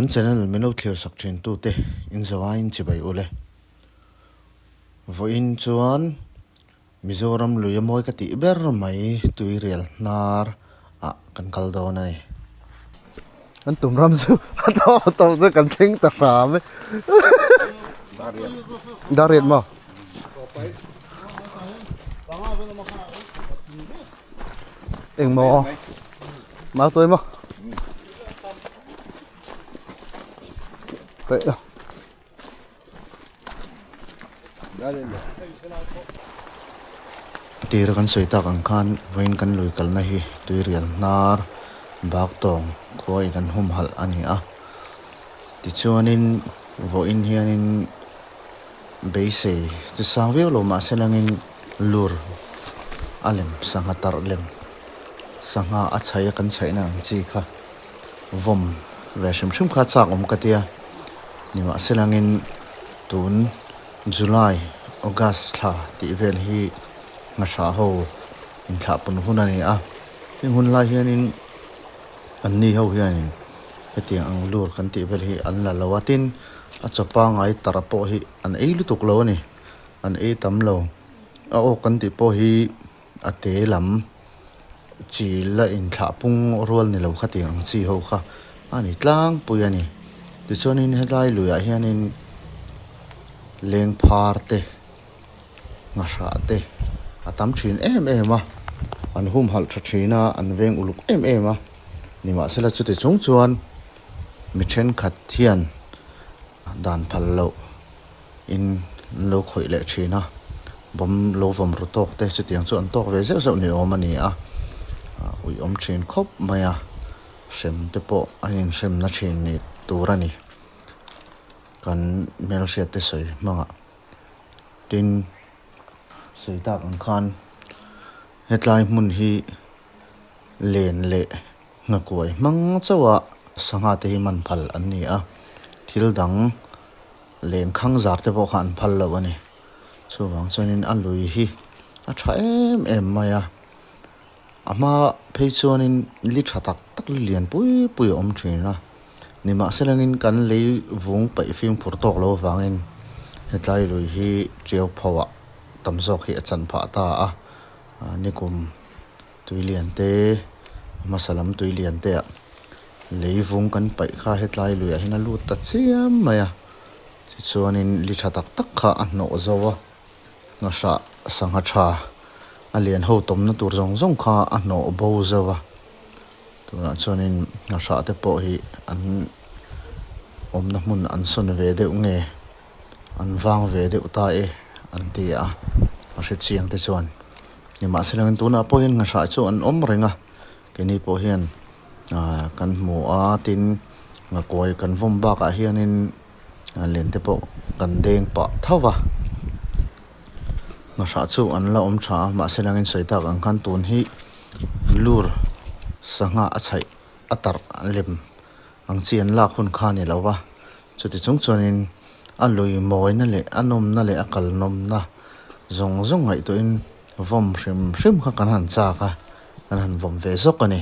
Kan channel min lo thlir sak thin tute in zawaiin chibai ule. Vawiin chuan Mizoram lui a mawi ka tih ber mai tuirial hnar ah kan kal dawn a ni. Kan tum ram chu a tawp tawp chu kan thleng ta hram e. Dariat maw? Eng maw? Mau tuai maw? Teh lo. Tir kan sawi tak ang khan vawiin kan lui kalna hi tuirial hnar bak tawng khua in an humhalh a ni a. Tichuanin vawiin hianin beisei chu sang viau lo mahse langin lur a lem sangha tarh lem sangha a chhaih a kan chhaihna ang chi kha. Vawm ve hrim hrim kha chak awm ka tia nimahselangin tun July August thla tih vel hi hmasa ho inthlah pun hun a ni a heng hun lai hianin an ni ho hianin hetiang ang lur kan tih vel hi an la lo a tin a chaw pangngai tar pawh hi an ei lutuk lo a ni an ei tam lo a awk kan tih pawh hi. A te lam chi la inthlah pung rual ni lo kha tih ang chi ho kha a ni tlangpui a ni. Tichuanin helai luiah hianin lengphar te nghahrah te a tam thin em em a, an humhalh tha thin a, an veng uluk em em a. Nimahsela chuti chung chuan mi thenkhat hian dan phal loh. in an lo khawih leh thin a bawm lo vawm ru tawk te chutiang chu an tawk ve zeuh zeuh ni awm a ni a ui awm thin khawp mai a hrem te pawh a inhrem na thin ni tur a ni kan hmelhriat te sawi hmangah tin sawi tak ang khan hetlai hmun hi len leh nghakuai hmang chauh a sangha te hi man phal an ni a thil dang. Len khang zar te pawh kha an phal loh a ni. Chuvang chuanin a lui hi a tha em em mai a. A hma phei chuanin li tha tak tak li lian pui pui a awm thin a. Nimahselangin kan lei vung paih fimkhur tawk lo avangin hetlai lui hi tiau pho ah tam zawk hi a chan phah ta a. Nikum tui lian te hmasa lam tui lian te ah. Lei vung kan paih kha hetlai luiah hian a lut ta chiam mai a, tichuanin li tha tak tak kha a hnawh zo a, nghahrah sangha tha a lian ho tawmna tur zawng zawng kha a hnawh bo zo a, tunah chuanin nghahrah te pawh hi an awmna hmun an sawn ve deuh nge an vang ve deuh ta e an ti a, a hre chiang te chuan nimahsela tunah pawh hian nghahrah chu an awm reng a keini pawh hian. Ahh kan hmu a tin nghakuai kan vawm bakah hianin len te pawh kan deng pah tho va nghahrah chu an la awm tha a mahse langin sawi tak ang khan tun hi lur sangha a chhaih a tarh lem ang chi an lak hun kha a ni lo va chuti chung chuanin a lui mawina leh a nawmna leh a kal nawmna zawng zawng ngaihtuahin vawm hrim hrim kha kan han chak a kan han vawm ve zawk a ni.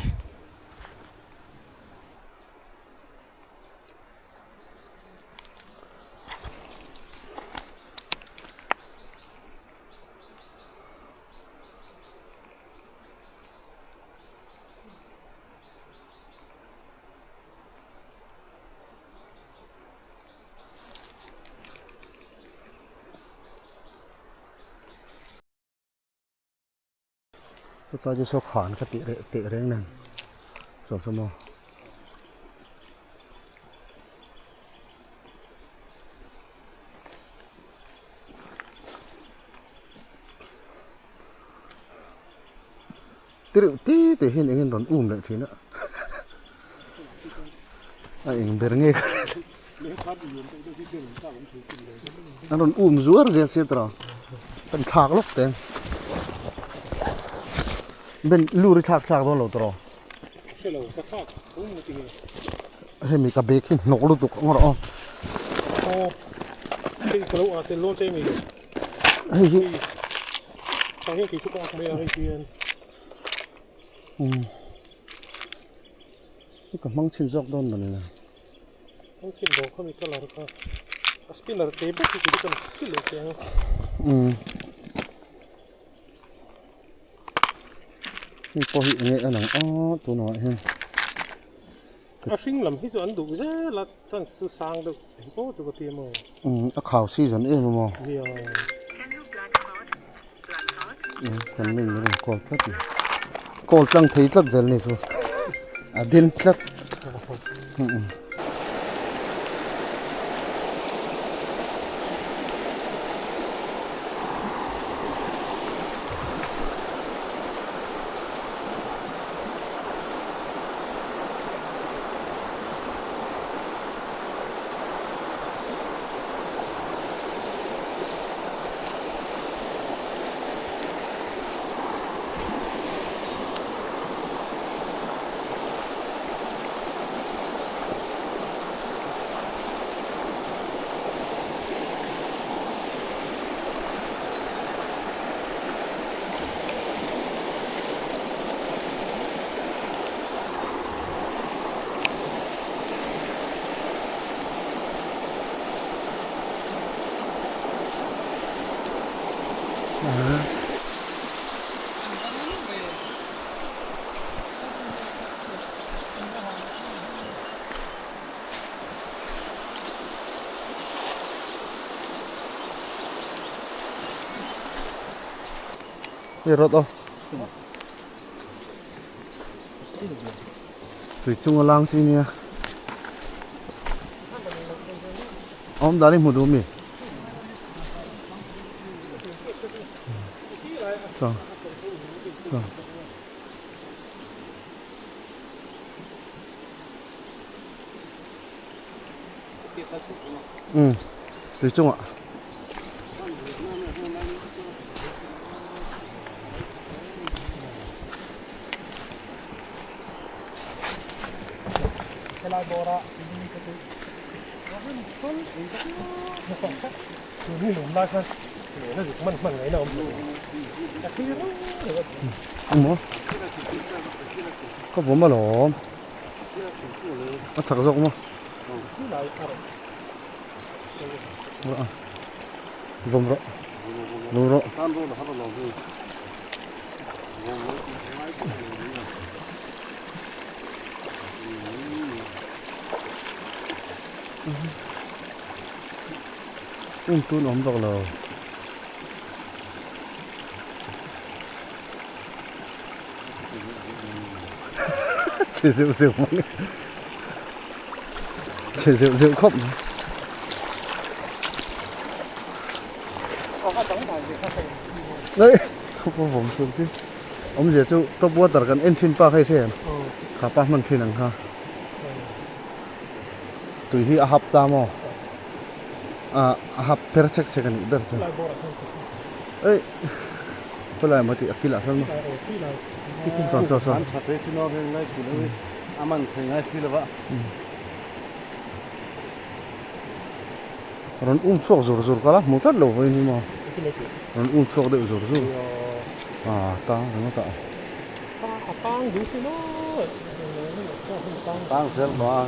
Chutlai chu saw khan ka tih reh teh reng nen saw saw maw. Tireuh ti tih hian engin rawn um leh thin a a eng ber nge ka hre an rawn um zuar zel sia tawh kan thlak lawk teng ben lur i thlak thlak dawn lo tawh hemi ka bag hi hnawk lutuk ang rawh aw hei hi umm ka hmang chhin zawk dawn lo ni. An chin lo khami colour kha a spinner te bawk hi chu kan thi leh teh ang. Umm hei pawh hi enge a lang a tunah hian. A hring lam hi chu an duh zel a chance chu sang deuh eng pawh chu ka ti emaw. Umm a khau season em emaw. Nia. Umm kan nu in a rawn call tlat mai call tlang thei tlat zel ni chu a den tlat. Hei rawt aw tui chunga lang chi nia awm dan hi hmu duh mi saw saw. Umm tui chungah. Emaw ka vawm alawm. A chak zawk maw? Vawm rawh. Vawm rawh. Um tun awm bawk lo. Chhe zeuh zeuh mang e. Chhe zeuh zeuh khawp mai. Đấy, không có vòng xuống chứ. Ông dìa chú, top water kan en thin pa khai xem. Kha pa man thin ang kha. Tui hi a hap ta maw? A a hap per chek chek a nih ber chu. Ei khawlai maw tih a kilah sawn maw? Saw saw saw. Rawn um chhuak zur zur kal a hmu tlat lo vawiin hi maw? Rawn um chhuak deuh zur zur. A tang ringawt a. Tang zel tawh a.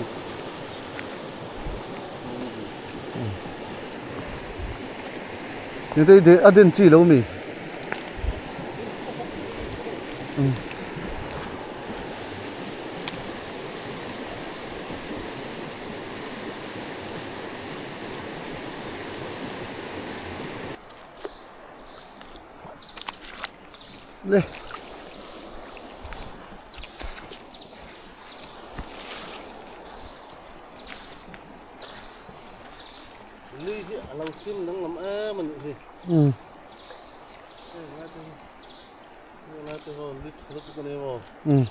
Ni te i a den chi lo mi? Le. Lui hi a lo sim danglam em a nih hi. Umm. Heng lai te hi heng lai te ho lit tha lutuk a ni maw? Umm.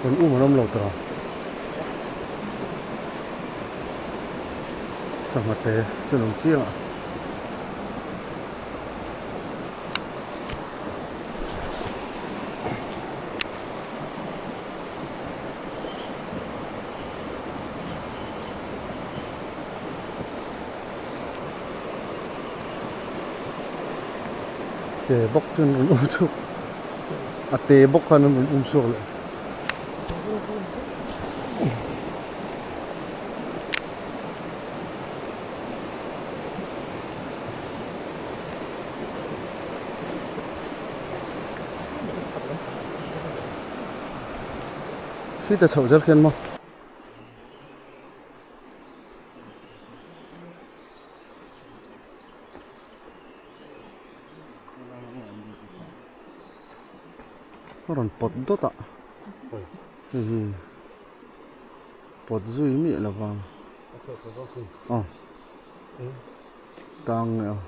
Rawn um an awm lo tawh a. Sangha te chu an awm chiang a. Te bawk chu an rawn um chhuak a te bawk khan an rawn um chhuak leh. Khi ta chhoh zel khian maw. A rawn pawt dawt a hei hi pawt zui miah lo va aw tang nge aw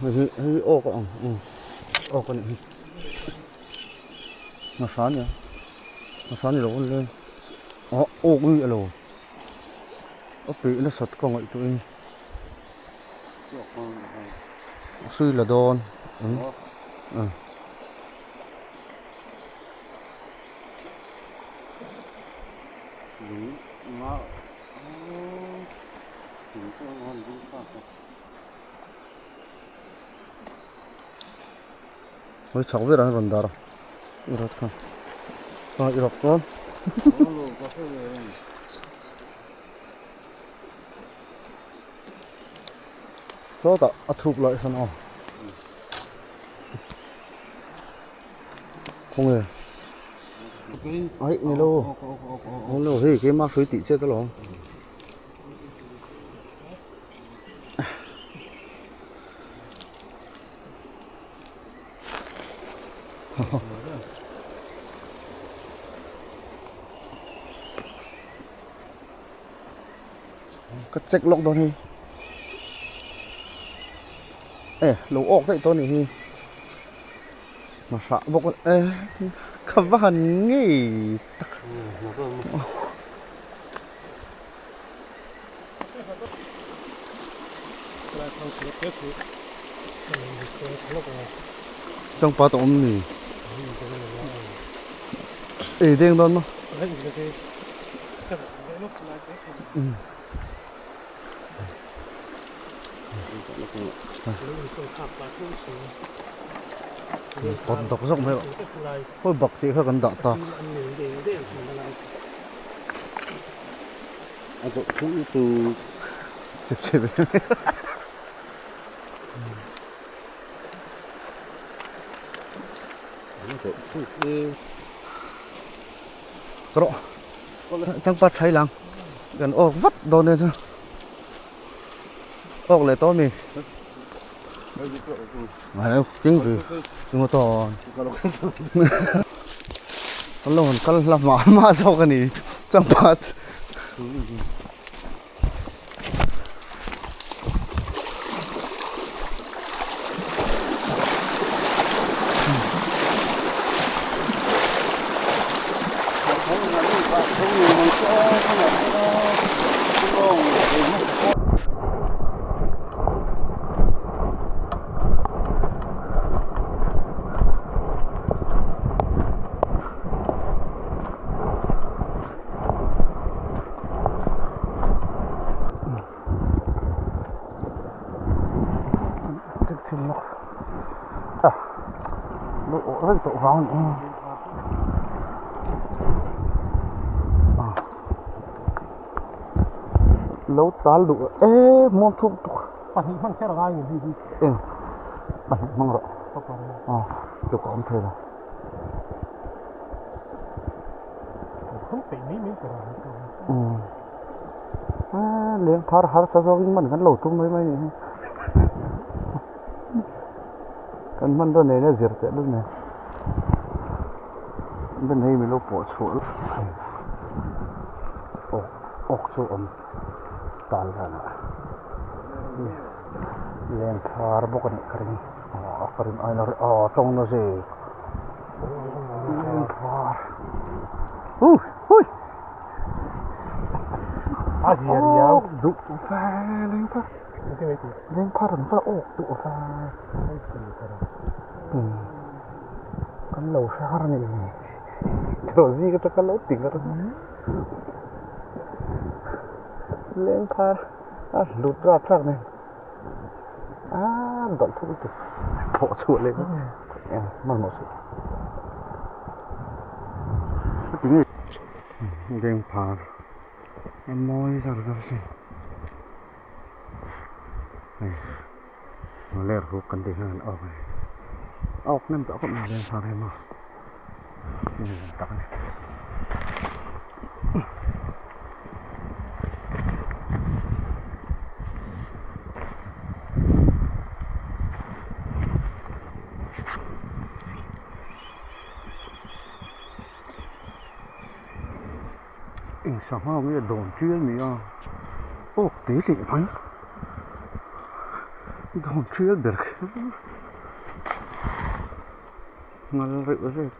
hei hi hei hi awk a ang awk a nih hi hmasa a nia hmasa a ni lo le ah awk a ni lo a peih nasat ka ngaihtuah in. Hrui la dawn umm hawi chhak ber ah hian rawn dar a i rawt kha ah i rawk dawn. Sawtah a thuk lai khan aw khawnge aih ni lo awm lo hei keima hrui tih chiat alawm. Ka check lawk dawn hei e lo awk daih tawh a nih hi hmahrah bawk e ka va han ngei tak. Changpat a awm ni ei deng dawn maw. Pawt dawk zawk mai khawi bak tih kha kan dah tak chep chep Rawh changpat tha ilang kan awk vat dawn nia chu awk leh tawh a mi king ve eng aw tawn kan lo han kal hla mah mah zawk a ni changpat. Lo tal duh e muang thuk tuk pahnih hman kher a ngai ni hi eng pahnih hmang rawh aw tluk a awm thei lo. Leng phar harsa zawkin man kan lo tum mai mai nih hi kan hman dawn nen a zir teh dawn nen ben hei min lo pawh chhuah awk awk chu awm tal danah leng phar bawk a nih ka ring aw ka rin ain a aw tawng na zek. var ui ui A zia riau. Duh ve leng phar leng phar an va awk duh ve kan lo hre har a ni tiraw zing atang khan lo ti ngar leng phar a hlut rap thlak nen a dawlh thuk lutuk thawh chhuah leh hmanhmawh suh leng phar a mawi zar zar a sin hei ler ruk kan tih hian an awk a ni a awk hnem tawh khawp mai leng phar hi maw tak a ni. Eng sangha nge dawn tial ni a awk te leh mai dawn tial ber kher ngal reuh zet.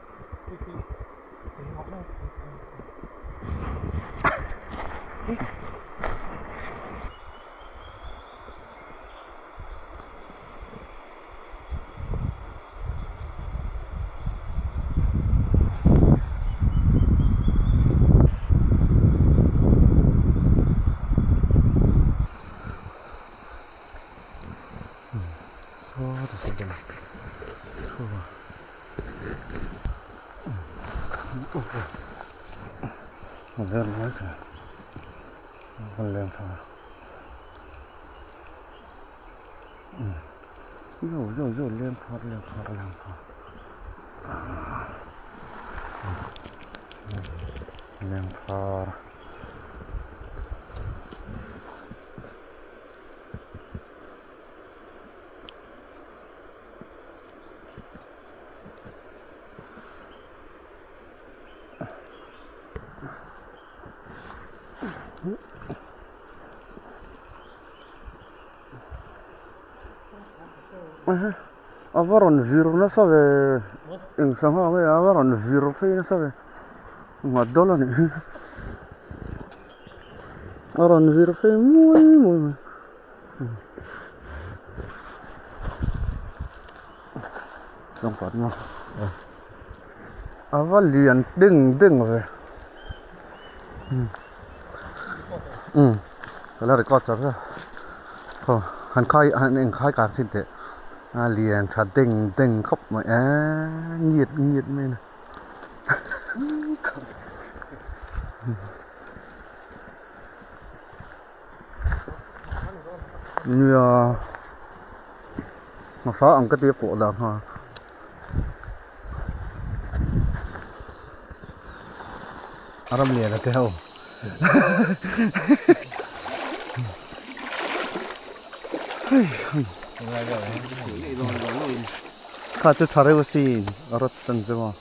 Yo yo yo leng phar leng phar leng phar leng phar A va rawn vir nasa ve eng sangha nge a va rawn vir phei nasa ve nghat dawl a nih hi a rawn vir phei muai muai mai. A va lian deng deng ve umm ka la record char char khaw han khai han eng khai kang chin teh a lian tha deng deng khawp mai eee ngiat ngiat mai a ni. Nia hmasa ang ka tia pawh dah nghal. A ram lian a te ho. Kha chu tha reuh asin a rawt stand chu maw.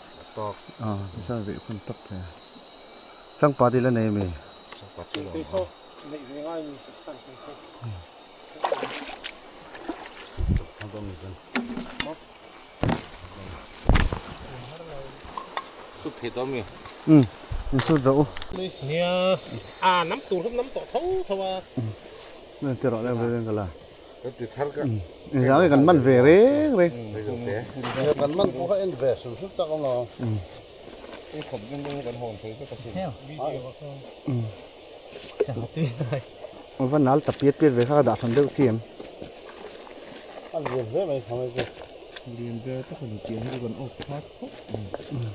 A chuan veh hun tawp thei a. Changpa dil a nei ami? Umm in sut rawh u. Nia a nam tur hi nam tawh tho tho a. Nge ti rawh leng veng ka la. Engzah nge kan man ve reng reng. Kan man pawh kha en ve hrim hrim tak awm lo. Va nal ta piat piat ve kha ka dah tham deuh chi em. A lian hle mai thang mai chu. Lian ve tak a ni tih hi chu kan awk phak khawp mai.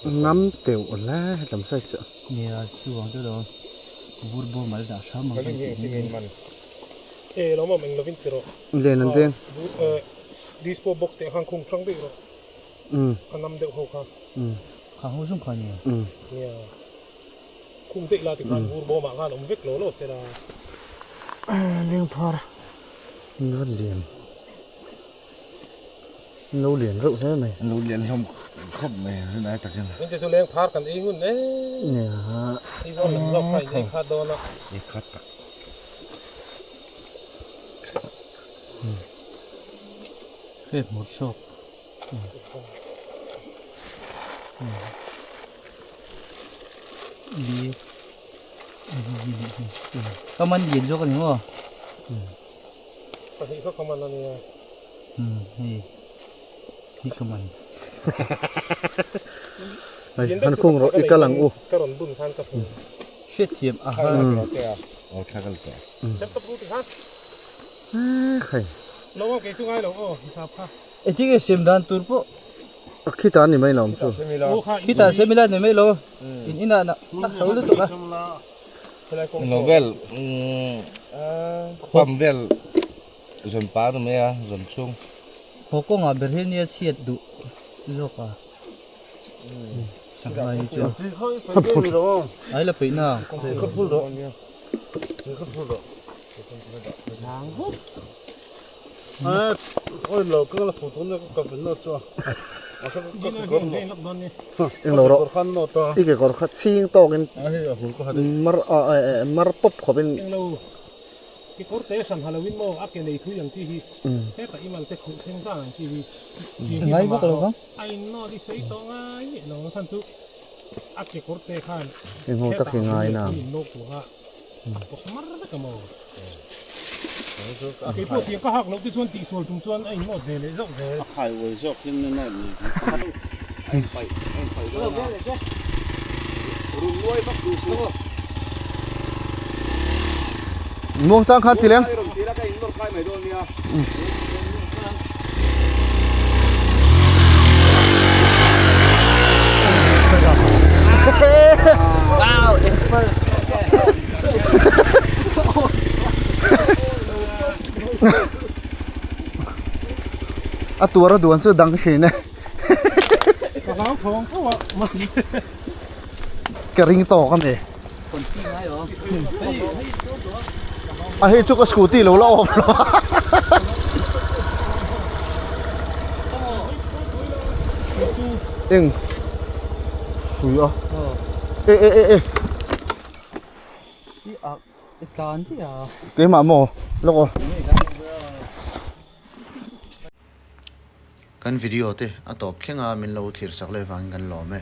Ngam teuh la helam side chu. Nia chuvang chu lo vur bawm al dah hram ang kan tih hi. E lo mawm eng lovin ti rawh. Len an deng. Dispo box te khan khung hrang daih rawh. A nam deuh ho kha. Kha ho zawng kha nia. Nia. Khung daih la ti khan vur bawm ah khan awm vek lo lo sela. Leng phar. An va lian. An lo lian reuh hle mai. An lo lian hlawm khawp mai rin ai takin. Engte chu leng phar kan ei ngun e. Nia. Ei zawn lam zawk kha in ei khat dawn a. Ei khat tak. Hei hmur sawk. Li. Ka man lian zawk a ni maw? Pahnih kha ka man a nia. Umm hei hi ka man. Hei han khung rawh i kal ang u. Ka rawn bun khan ka hmu. Hriatthiam a har. Aw thla kal tawh. Sem tawp ru ti khan. Hei. Lo ang kei chu ngai lo aw hisap kha. Engtin nge sem dan tur pawh. Khitah a ni mai lo ang chu. Khitah semila a ni mai lo. In inah na a hlo lutuk a. Novel pump vel zawn pa ni mai a zawn chhung. Haw kawngah ber hian nia chhiat duh zawk a sangha hi chu ai la peih na. Eng lo rawh i kekawr kha chhing tawkin mar mar pawp khawpin Kekawr te hran ha loin maw a ke nei thui ang chi hi hetah i mal te khuh thleng zan ang chi hi ngai vak lo vang a in nawt i sawi tawh ngai nge lo ang chhan chu a kekawr te khan eng ho tak hi ngai na in nawk tur kha a pawk mar vek a maw keipawh tiang ka hak loh te chuan tihsual tum chuan a in nawt ve leh zauh zel a khai uai zawk in a nawt ni a in paih a in paih dawn a run luai vak duh suh Muang chang khan ti leng. Rawn ti la ka in nawr kai mai dawn nia. Wow, expert. A tuar a duan chu dang thin e. Ka hlau thawng tho a. Ka ring tawk a ni. A hei chu ka scooty lo la awm lo a. Eng hrui a. E e e e. Keimah maw lawk aw. Kan video te a tawp thleng a min lo thlir sak leh vangin kan lawm e.